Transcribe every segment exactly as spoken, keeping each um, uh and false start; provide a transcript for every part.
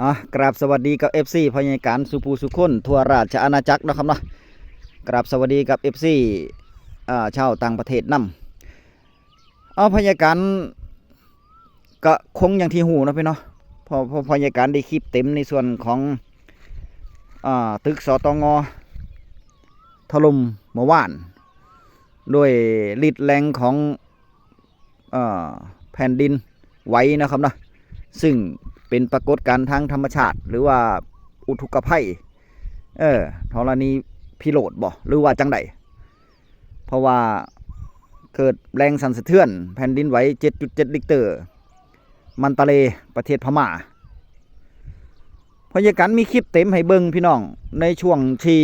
อ่ะ กราบสวัสดีกับ เอฟซี พยาการสุภูสุคนทั่วราชอาณาจักรนะครับเนาะ กราบสวัสดีกับ เอฟซี อ่า ชาวต่างประเทศนำ เอา พยาการก็คงอย่างที่ฮู้เนาะพี่เนาะ พอ พอ พยาการได้คลิปเต็มในส่วนของ อ่า ตึก สตง ถล่มเมื่อวาน ด้วยฤทธิ์แรงของ เอ่อ แผ่นดินไหวนะครับเนาะ ซึ่งเป็นปรากฏการณ์ทางธรรมชาติ หรือว่าอุทกภัย เออ ธรณีพิโรธบ่ หรือว่าจั่งใด เพราะว่าเกิดแรงสั่นสะเทือนแผ่นดินไหว เจ็ดจุดเจ็ด ริกเตอร์ มันตาเลย์ ประเทศพม่า พยาการมีคลิปเต็มให้เบิ่งพี่น้อง ในช่วงที่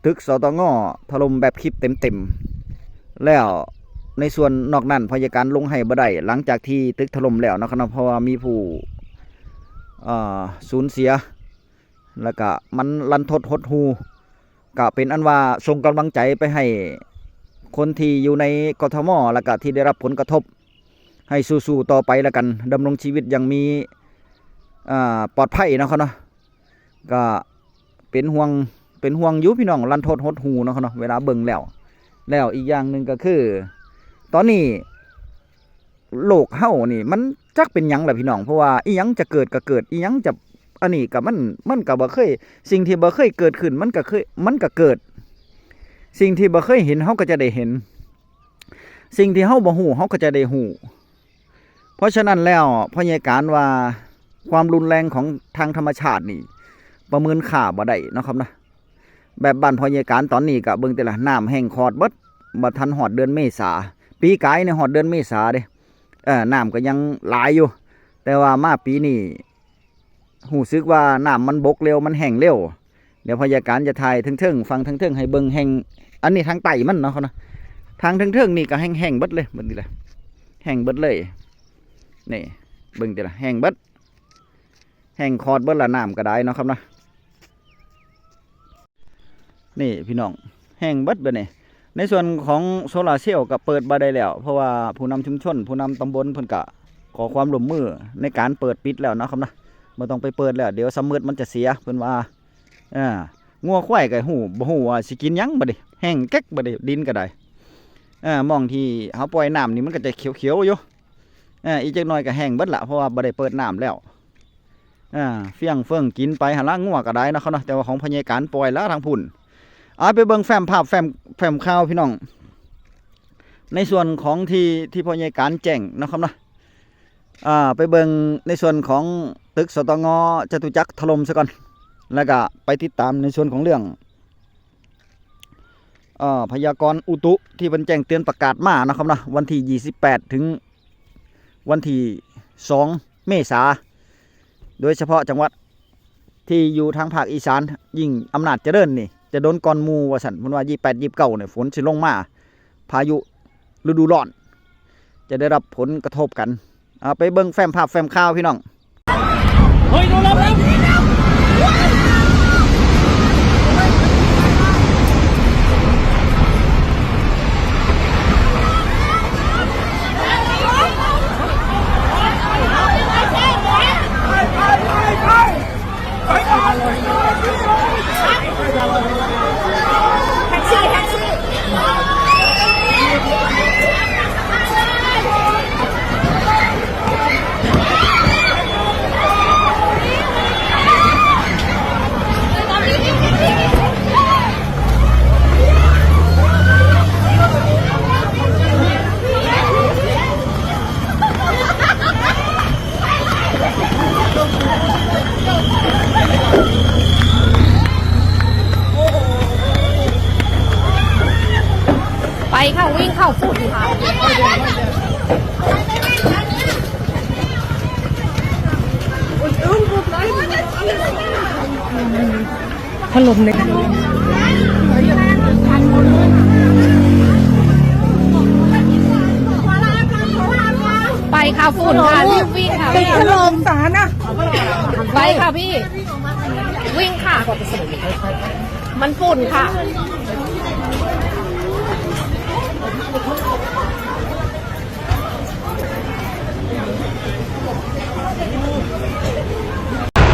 ตึก สตง ถล่มแบบคลิปเต็มๆ แล้วในส่วนนอกนั้นพยาการลงให้บ่ได้ หลังจากที่ตึกถล่มแล้วนะครับเนาะ เพราะว่ามีผู้ เอ่อ สูญเสีย แล้วก็มันรันทดหดหู่ ก็เป็นอันว่าส่งกำลังใจไปให้คนที่อยู่ใน กทม แล้วก็ที่ได้รับผลกระทบ ให้สู้ๆต่อไปแล้วกัน ดำรงชีวิตอย่างมี อ่า ปลอดภัยเนาะครับเนาะ ก็เป็นห่วง เป็นห่วงอยู่พี่น้อง รันทดหดหู่เนาะครับเนาะ เวลาเบิ่งแล้ว แล้วอีกอย่างหนึ่งก็คือ ตอนนี้ โลกเฮานี่มันจักเป็นหยังล่ะพี่น้อง เพราะว่าอิหยังจะเกิดก็เกิด อิหยังจะ อันนี้ก็มัน มันก็บ่เคย สิ่งที่บ่เคยเกิดขึ้น มันก็เคย มันก็เกิด สิ่งที่บ่เคยเห็นเฮาก็จะได้เห็น สิ่งที่เฮาบ่ฮู้เฮาก็จะได้ฮู้ เพราะฉะนั้นแล้วพยาการว่าความรุนแรงของทางธรรมชาตินี่ ประเมินค่าบ่ได้เนาะครับนะ แบบบ้านพยาการตอนนี้ก็เบิ่งแต่ละ น้ำแห้งขอดเบิด บ่ทันฮอดเดือนเมษา ปีกายนี่ฮอดเดือนเมษาเด้ เออ น้ำก็ยังหลายอยู่ แต่ว่ามาปีนี้ รู้สึกว่าน้ำมันบกเร็ว มันแห้งเร็ว เดี๋ยวพยาการจะถ่ายเทิงๆ ฝั่งเทิงๆ ให้เบิ่งแห้ง อันนี้ทางใต้มันเนาะครับเนาะ ทางเทิงๆ นี่ก็แห้งๆ เบิดเลย เบิ่งติล่ะ แห้งเบิดเลย นี่ เบิ่งติล่ะ แห้งเบิด แห้งขอดเบิดละ น้ำก็ได้เนาะครับเนาะ นี่พี่น้อง แห้งเบิดบัดนี้ ในส่วนของโซลาร์เซลล์ก็เปิดบ่ได้แล้ว เพราะว่าผู้นำชุมชน ผู้นำตำบลเพิ่นก็ขอความร่วมมือในการเปิดปิดแล้วเนาะครับเนาะ บ่ต้องไปเปิดแล้ว เดี๋ยวสำมืดมันจะเสีย เพิ่นว่า อ่า งัวควายก็ฮู้ บ่ฮู้ว่าสิกินหยังบัดนี้ แห้งแก๊กบัดนี้ ดินก็ได้ อ่า หม่องที่เฮาปล่อยน้ำนี่มันก็จะเขียวๆอยู่ อ่า อีกจักหน่อยก็แห้งเบิดละ เพราะว่าบ่ได้เปิดน้ำแล้ว อ่า เฟี้ยงเฟืองกินไปหั่นละ งัวก็ได้เนาะครับเนาะ แต่ว่าของพยาการปล่อยแล้วทางพุ้น อ่า ไปเบิ่งแฟ้มภาพ แฟ้ม แฟ้มข่าวพี่น้อง ในส่วนของที่ ที่พยาการแจ้งเนาะครับเนาะ อ่า ไปเบิ่งในส่วนของตึก สตง จตุจักรถล่มซะก่อน แล้วก็ไปติดตามในส่วนของเรื่อง เอ่อ พยากรณ์อุตุที่เพิ่นแจ้งเตือนประกาศมาเนาะครับเนาะ วันที่ ยี่สิบแปด ถึงวันที่ สอง เมษา โดยเฉพาะจังหวัดที่อยู่ทางภาคอีสาน ยิ่งอำนาจเจริญนี่ จะโดนก่อนหมู่ว่าซั่น เพิ่นว่า ยี่สิบแปด ยี่สิบเก้า เนี่ย ฝนสิลงมา พายุฤดูร้อน จะได้รับผลกระทบกัน เอาไปเบิ่งแฟ้มภาพแฟ้มข่าวพี่น้อง เฮ้ย โดนแล้วครับ ไปค่ะ วิ่งเข้าฝุ่นค่ะ พัดลมเนี่ย ไปค่ะ ฝุ่นค่ะ รีบวิ่งค่ะ ติด พี่ พัดลมสารนะ ไปค่ะพี่ วิ่งค่ะ มันฝุ่นค่ะ เ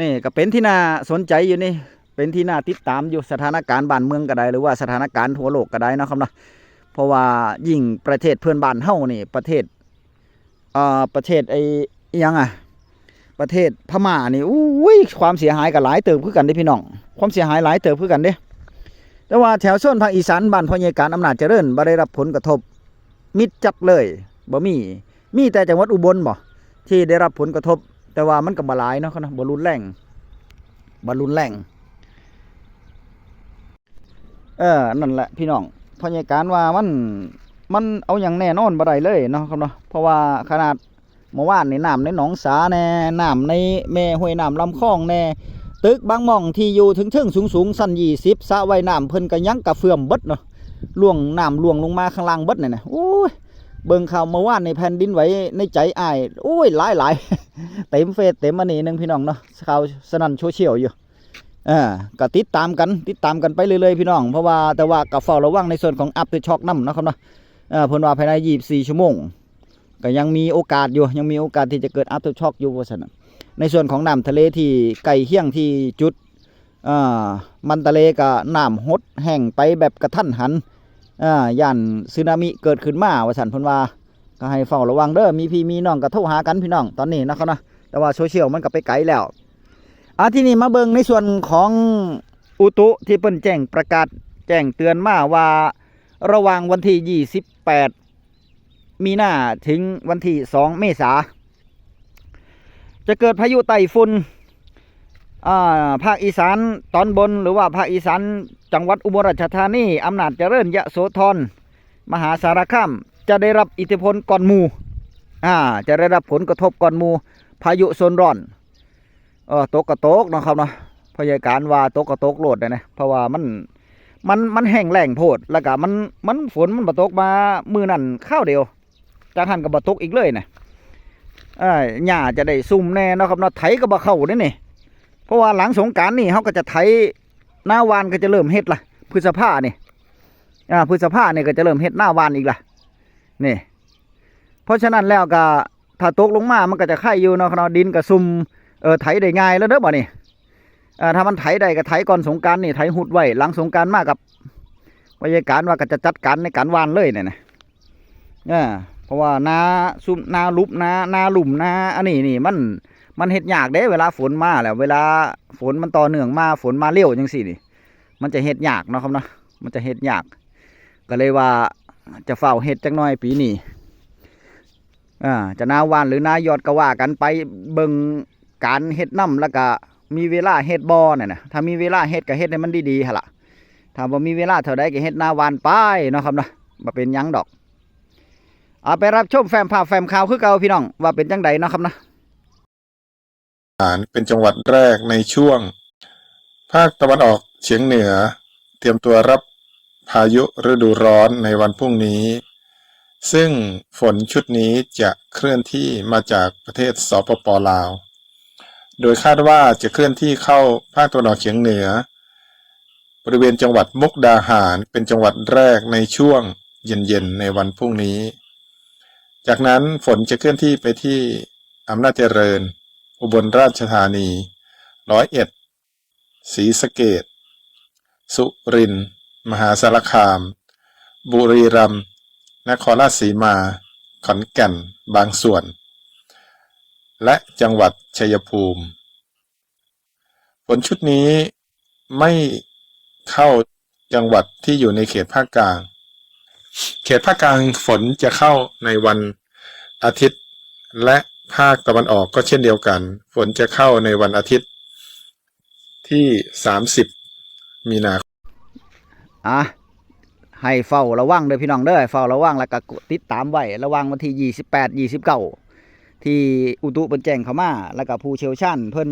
นี่ก็เป็นที่น่าสนใจอยู่นี่ เป็นที่น่าติดตามอยู่ สถานการณ์บ้านเมืองก็ได้ หรือว่าสถานการณ์ทั่วโลกก็ได้เนาะครับเนาะ เพราะว่ายิ่งประเทศเพื่อนบ้านเฮานี่ ประเทศ เอ่อ ประเทศไอ้อิหยังอะ ประเทศพม่านี่ อุ้ย ความเสียหายก็หลายเติบคือกันเด้พี่น้อง ความเสียหายหลายเติบคือกันเด้ แต่ว่าแถวโซนภาคอีสานบ้านพ่อใหญ่การอำนาจเจริญบ่ได้รับผลกระทบ มิดจัดเลย บ่มี มีแต่จังหวัดอุบลบ่ ที่ได้รับผลกระทบ แต่ว่ามันก็บ่หลายเนาะครับเนาะ บ่รุนแรง บ่รุนแรง เออ นั่นแหละพี่น้อง พ่อใหญ่การว่ามัน มันเอาหยังแน่นอนบ่ได้เลยเนาะครับเนาะ เพราะว่าขนาดเมื่อวานนี่น้ำในหนองสาแน่ น้ำในแม่ห้วยน้ำลำคลองแน่ ตึกบางหม่องที่อยู่เทิงๆ สูงๆ ชั้นยี่สิบ สระว่ายน้ำเพิ่นก็ยังกระเฟื่อมเบิดเนาะ ล่วง น้ำล่วงลงมาข้างล่างเบิดนี่นะ โอ้ย เบิ่งข่าวเมื่อวานนี่แผ่นดินไหวในใจอ้าย โอ้ย หลายๆ เต็มเฟซเต็มอันนี้หนึ่งพี่น้องเนาะ ข่าวสนั่นโซเชียลอยู่ เออ ก็ติดตามกัน ติดตามกันไปเรื่อยๆพี่น้อง เพราะว่า แต่ว่าก็เฝ้าระวังในส่วนของ aftershock นำเนาะครับเนาะ เออ เพิ่นว่าภายในยี่สิบสี่ชั่วโมง ก็ยังมีโอกาสอยู่ ยังมีโอกาสที่จะเกิด aftershock อยู่ว่าซั่นน่ะ ในส่วนของน้ำทะเลที่ใกล้เคียงที่จุด เอ่อ มันตะเลก็น้ำหดแห้งไปแบบกระทันหัน เอ่อ ย้านสึนามิเกิดขึ้นมาว่าซั่นเพิ่นว่า ก็ให้เฝ้าระวังเด้อ มีพี่มีน้องก็โทรหากันพี่น้อง ตอนนี้เนาะครับเนาะ แต่ว่าโซเชียลมันก็ไปไกลแล้ว อ่ะ ทีนี้มาเบิ่งในส่วนของอุตุที่เพิ่นแจ้งประกาศแจ้งเตือนมาว่า ระหว่างวันที่ยี่สิบแปดมีนาถึงวันที่สองเมษา จะเกิดพายุไต้ฝุ่น อ่า ภาคอีสานตอนบน หรือว่าภาคอีสานจังหวัดอุบลราชธานี อำนาจเจริญ ยโสธร มหาสารคาม จะได้รับอิทธิพลก่อนหมู่ อ่า จะได้รับผลกระทบก่อนหมู่ พายุโซนร้อน เออ ตกก็ตกเนาะครับเนาะ พ่อใหญ่การว่าตกก็ตกโลดนะ เพราะว่ามัน มัน มันแห้งแล้งโพด แล้วก็มัน มันฝนมันบ่ตกมามื้อนั้นคราวเดียว จากหั้นก็บ่ตกอีกเลยนะ เอ้ย หญ้าจะได้ซุ่มแน่เนาะครับเนาะ ไถก็บ่เข้าเด้นี่ เพราะว่าหลังสงกรานต์นี่เฮาก็จะไถ นาหว่านก็จะเริ่มเฮ็ดละ พฤษภานี่ อ่า พฤษภานี่ก็จะเริ่มเฮ็ดนาหว่านอีกละ นี่ เพราะฉะนั้นแล้วก็ ถ้าตกลงมามันก็จะไคอยู่เนาะครับเนาะ ดินก็ซุ่ม เออ ไถได้ง่ายแล้วเด้อบัดนี้ เออ ถ้ามันไถได้ก็ไถก่อนสงกรานต์นี่ ไถฮุดไว้ หลังสงกรานต์มากับ พ่อใหญ่การว่าก็จะจัดการในการหว่านเลยเนี่ยนะ เออ เพราะว่านาซุ่ม นาลุบ นา นาลุ่ม นาอันนี้นี่มัน มันเฮ็ดยากเด้ เวลาฝนมาแล้ว เวลาฝนมันต่อเนื่องมา ฝนมาเร็วจังซี่นี่ มันจะเฮ็ดยากเนาะครับเนาะ มันจะเฮ็ดยาก ก็เลยว่าจะฟ้าวเฮ็ดจักหน่อยปีนี้ อ่า จะนาหว่านหรือนาหยอดก็ว่ากันไป เบิ่งการเฮ็ดนำ แล้วก็มีเวลาเฮ็ดบ่นั่นน่ะ ถ้ามีเวลาเฮ็ดก็เฮ็ดให้มันดีๆหั่นล่ะ ถ้าบ่มีเวลาเท่าใดก็เฮ็ดนาหว่านไปเนาะครับเนาะ บ่เป็นหยังดอก เอาไปรับชมแฟ้มภาพแฟ้มข่าวคือเก่าพี่น้อง ว่าเป็นจั่งใดเนาะครับเนาะ หารเป็นจังหวัดแรกในช่วง ภาคตะวันออกเฉียงเหนือ เตรียมตัวรับพายุฤดูร้อนในวันพรุ่งนี้ ซึ่งฝนชุดนี้จะเคลื่อนที่มาจากประเทศ สปป ลาว โดยคาดว่าจะเคลื่อนที่เข้าภาคตะวันออกเฉียงเหนือ บริเวณจังหวัดมุกดาหารเป็นจังหวัดแรกในช่วงเย็นๆในวันพรุ่งนี้ จากนั้นฝนจะเคลื่อนที่ไปที่อำนาจเจริญ อุบลราชธานี ร้อยเอ็ด ศรีสะเกษ สุรินทร์ มหาสารคาม บุรีรัมย์ นครราชสีมา ขอนแก่น บางส่วน และจังหวัดชัยภูมิ ฝนชุดนี้ไม่เข้าจังหวัดที่อยู่ในเขตภาคกลาง เขตภาคกลางฝนจะเข้าในวันอาทิตย์ และภาคตะวันออกก็เช่นเดียวกัน ฝนจะเข้าในวันอาทิตย์ที่ สามสิบ มีนาคม อ่ะ ให้เฝ้าระวังเด้อพี่น้องเด้อ เฝ้าระวังแล้วก็ติดตามไว้ ระหว่างวันที่ยี่สิบแปด ยี่สิบเก้า ที่อุตุเพิ่นแจ้งเข้ามา แล้วก็ผู้เชี่ยวชาญเพิ่น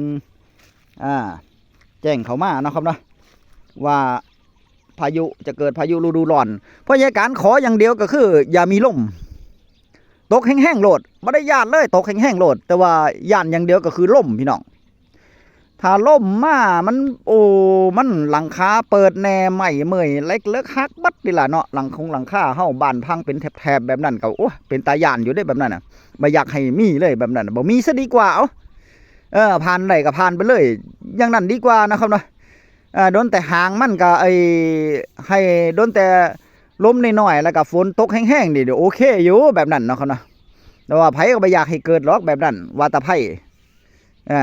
อ่า แจ้งเข้ามาเนาะครับเนาะ ว่าพายุจะเกิดพายุฤดูร้อน พ่อใหญ่การขออย่างเดียวก็คือ อย่ามีลม ตกแห้งๆโลด บ่ได้ย้านเลย ตกแห้งๆโลด แต่ว่าย้านอย่างเดียวก็คือลมพี่น้อง ถ้าลมมา มัน โอ้ มันหลังคาเปิดแน่ ไม้เมื่อย เหล็กเหล็กหักเบิดนี่ล่ะเนาะ หลังคงหลังคาเฮา บ้านพังเป็นแถบๆแบบนั้นก็ โอ้ เป็นตาย้านอยู่เด้แบบนั้นน่ะ บ่อยากให้มีเลยแบบนั้นน่ะ บ่มีซะดีกว่า เอ้า เออ ผ่านได้ก็ผ่านไปเลย อย่างนั้นดีกว่านะครับเนาะ อ่า โดนแต่หางมันก็ ไอ้ ให้โดนแต่ลมน้อยๆ แล้วก็ฝนตกแฮงๆ นี่โอเคอยู่แบบนั้นเนาะครับเนาะ แต่ว่าไผก็บ่อยากให้เกิดหรอกแบบนั้น ว่าแต่ไผ อ่า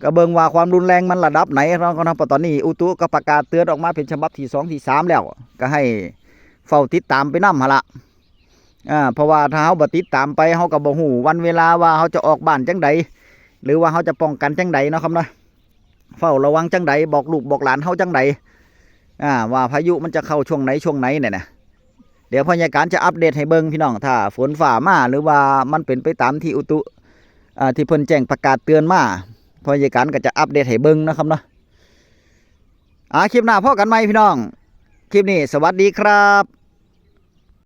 ก็เบิ่งว่าความรุนแรงมันระดับไหนเนาะครับเนาะ เพราะตอนนี้อุตุก็ประกาศเตือนออกมาเป็นฉบับที่สอง ที่สาม แล้ว ก็ให้เฝ้าติดตามไปนำหั่นละ อ่า เพราะว่าถ้าเฮาบ่ติดตามไป เฮาก็บ่ฮู้วันเวลาว่าเฮาจะออกบ้านจั่งใด หรือว่าเฮาจะป้องกันจั่งใดเนาะครับเนาะ เฝ้าระวังจั่งใด บอกลูกบอกหลานเฮาจั่งใด อ่า ว่าพายุมันจะเข้าช่วงไหนช่วงไหนเนี่ยนะ เดี๋ยวพ่อใหญ่การจะอัปเดตให้เบิ่งพี่น้อง ถ้าฝนฟ้ามา หรือว่ามันเป็นไปตามที่อุตุ อ่า ที่เพิ่นแจ้งประกาศเตือนมา พ่อใหญ่การก็จะอัปเดตให้เบิ่งนะครับเนาะ อ่า คลิปหน้าพ้อกันใหม่พี่น้อง คลิปนี้สวัสดีครับ